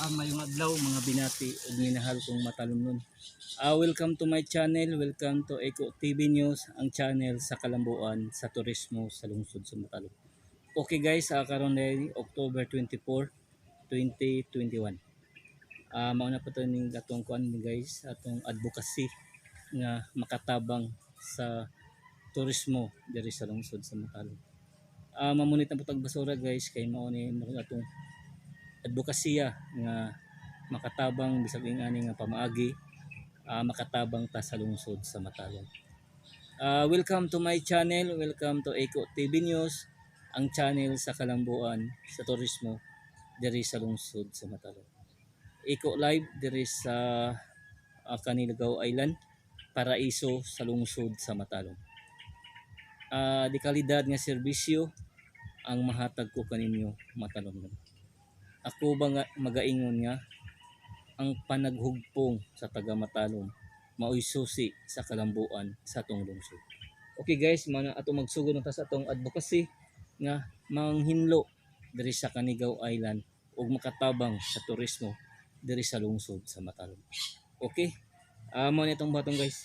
Mayong adlaw, mga binati ug minahal kong matalumnon. Welcome to my channel, welcome to Eco TV News, ang channel sa kalambuan sa turismo sa lungsod sa Matalom. Okay guys, karon ay October 24, 2021. Mao na po to ning atong kuan guys, atong advocacy nga makatabang sa turismo diri sa lungsod sa Matalom. Mamunit na po tag basura guys, kay mao ni mo atong advokasya nga makatabang bisag ing-ani nga pamaagi, makatabang ta sa lungsod sa Matalom. Welcome to my channel, welcome to Eco TV News, ang channel sa kalambuan sa turismo diri sa lungsod sa Matalom. Eco Live diri sa Canilagao Island, paraiso sa lungsod sa Matalom. Di kalidad nga serbisyo ang mahatag ko kaninyo, Matalom. Ako ba nga magaingon nga ang panaghugpong sa taga Matalom maoy susi sa kalambuan sa atong lungsod. Okay guys, mao na ato magsugod na ta sa atong advocacy nga manghinlo diri sa Canigao Island ug makatabang sa turismo diri sa lungsod sa Matalom. Okay? Mao ni itong batong guys.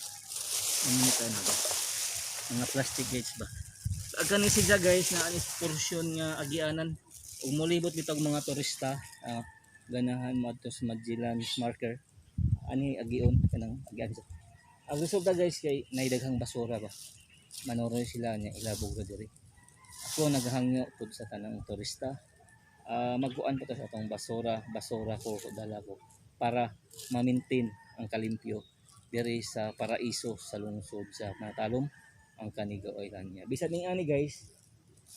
Ano na ba? Mga plastic gates ba? Agani siya guys na anis portion nga agianan ug molibot bitaw mga turista, ganahan mo adto sa Magellan marker ani agion kanang agian siya. Ang resulta guys, kay nay daghang basura ba, manoroy sila niya ilabog ra diri. Ako naghangyo pud sa tanang turista, magkuan pa ta sa atong basura basura ko dala ko para ma-maintain ang kalimpyo diri sa paraiso sa lungsod sa Matalom, ang Canigao Island niya. Bisan ning ani guys,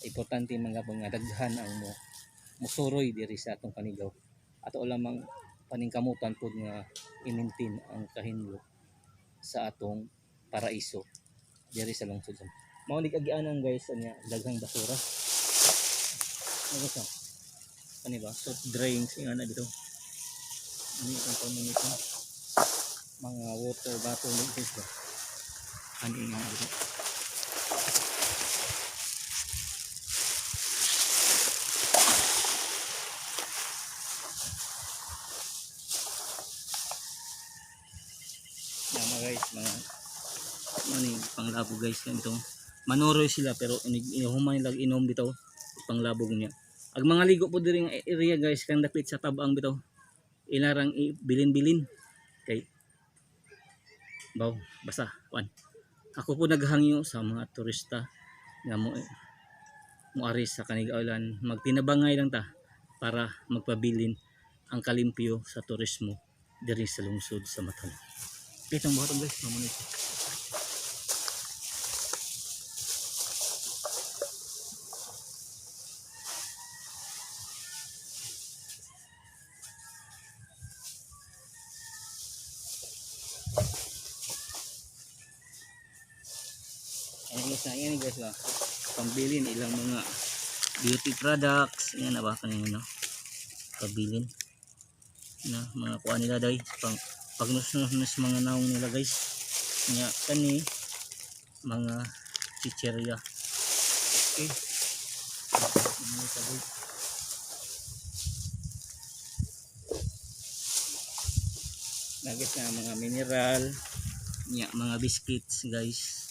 importante mga nga daghan ang mo musuroy diri sa atong Canigao. Ato lamang paningkamutan pud nga i-maintain ang kahinlo sa atong paraiso diri sa lungsod sa mao ni agianan guys anya daghang basura. Ano sa kani ba, soft drinks nga na dito, ano itong pamunito, mga water bottle guys ba, ano nga dito. Yan mga guys, mga ano ni panglabog guys itong manuroy sila pero inuhuman nila inom bitaw panglabog niya. Ag mga ligo po diri nga area guys kang dapit sa tabang bitaw ilarang bilin-bilin kay baw basta kuan. Ako po naghangyo sa mga turista nga mo moari sa Canigao Island, magtinabangay lang ta para magpabilin ang kalimpyo sa turismo diri sa lungsod sa Matalom. Itong buhaton guys, mamunit. Ayan guys, ayan guys ba. Pambilin ilang mga beauty products. Ayan na ba kanina no? Pabilin. Na mga kuha nila day pang pagnus-nus mga naong nila guys. Nya kani mga chicherya. Okay. Ano sa guys? Na guys na mga mineral, nya mga biscuits guys.